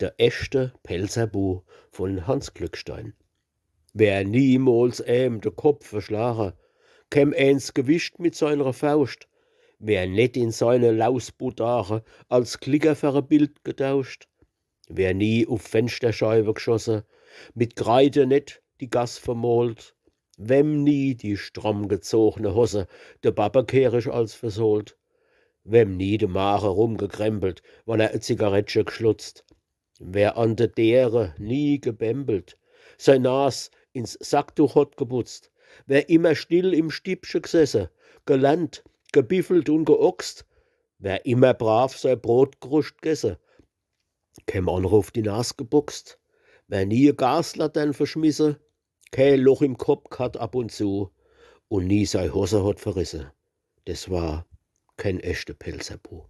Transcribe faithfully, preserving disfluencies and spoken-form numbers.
De echte Pälzer Bu vun Hanns Glückstein. Wer niemols em de Kopp verschlache, kem eens gewischt mit seinre Fauscht, wer net in seine Lausbudaache als Klicker fer e Bild getauscht, wer nie uf Fenschterscheiwe gschosse, mit Kreide net die Gass vermolt, wem nie die stramm gezogne Hosse de Babbe kehrisch als versohlt, wem nie de Mage rumgekrempelt, wann er e Zigarettche gschlutzt, wer an de Dere nie gebembelt, sei Nas ins Sacktuch hot geputzt, wer immer still im Stibbche gsesse, gelernt, gebiffelt un geochst, wer immer brav sei Brotkruscht gesse, kem annre uf die Nas geboxt, wer nie e Gaslatern verschmisse, kä Loch im Kopp ghat ab un zu un nie sei Hosse hot verrisse, des war keen echte Pälzer Bu.